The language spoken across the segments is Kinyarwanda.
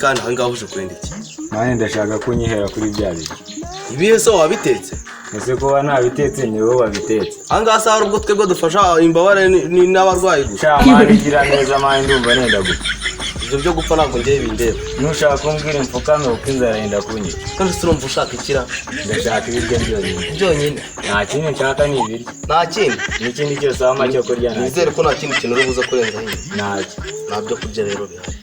Kandi aha ngaha uje kwenda iki? Mani, ndashaka kunyihera kuri bya biryo. Ibihe se wabitetse? Ese kuba ntabitetse, ni wowe wabitetse? Aha ngaha se hari ubwo twebwe dufasha imbabare n'abarwayi gusa? Sha mani, gira neza mani, ndumva nenda gupfa. Ibyo byo gupfa ntabwo ngewe bindeba. Nushaka kumbwira mfukame, kuko inzara yenda kunyica. Kandi se urumva ushaka ikira? Ndashaka ibiryo byonyine. Byonyine? Nta kindi nshaka, ni ibiryo. Nta kindi? N'ikindi cyose wampa cyo kurya, nta. Nizere ko nta kindi kintu uri buze kurenzaho inyuma. Ntacyo. Nta byo kurya rero bihari.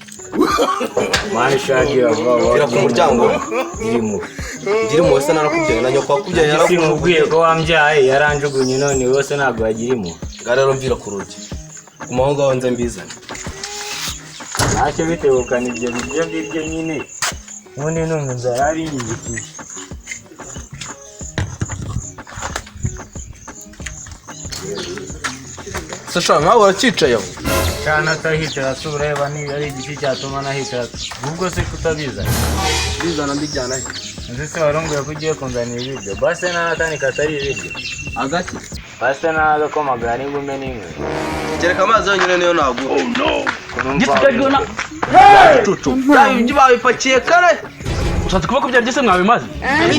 Mani, shaka vuba vuba. Vira ku muryango. Irimo. Ngira impuhwe se? Narakubyaye na nyoko wakubyaye Sinkubwiye yarakujugunye. ko wambyaye yaranjugunye, none wose ntabwo wagira impuhwe. Ngaho rero mvira ku rugi, guma aho ngaho nze mbizane. Ntacyo, bitebukana ibyo biryo ngibyo nyine, ubundi numva inzara yari inyigikiye. Se sha, nkawe uracyicaye aho? Cyane, atahicara se ureba niba ari igiki cyatuma nahicara? Ubwo se kutabizana? Mbizana mbijyana he? Nzi se warunguye ko ugiye kunzanira ibiryo, base n'akandi katari ibiryo. Agaki? Base n'agakoma gahari ngume n'imwe. Kereka amazi yonyine niyo nagura. Kunumva. Cucu, bya ibyo babipakiye kare. Ushatse kuvuga ko byari byose mwabimaze?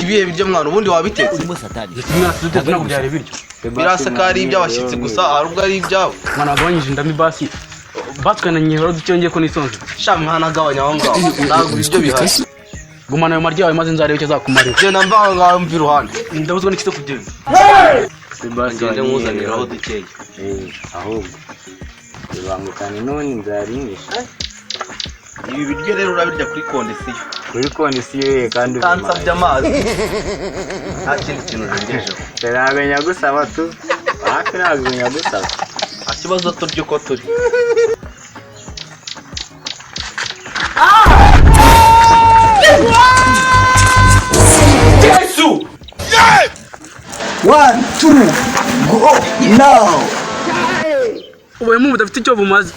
Ibihe biryo mwana, ubundi wabitetse? Mwana, tudutetse, ntabwo byari ibiryo. Birasa ko ari iby'abashyitsi gusa, hari ubwo ari ibyawe. Mwana, wagabanyije indami basi, batwananye ducyongeye ko nisonze. Sha mwana, agabanya aho ngaho, ntabwo ibiryo bihari. Gumana ayo marya yawe maze nzarebe icyo azakumarira. Genda, mva aho ngaho, mva iruhande. Ndabuzwa n'iki se kugenda? Ngende nkuzaniraho dukeya. Ahubwo bibangukane n'ubundi inzara inyishe. Ibi biryo rero urabirya kuri condition. Kuri condition ye kandi? Kansabye amazi, nta kindi kintu urengejeho. Ntabwo nyagusaba tu, hafi ntabwo nyagusaba. Nta kibazo, turya uko turi. One, two, go now. Ubaye mu budafite icyo bumaze.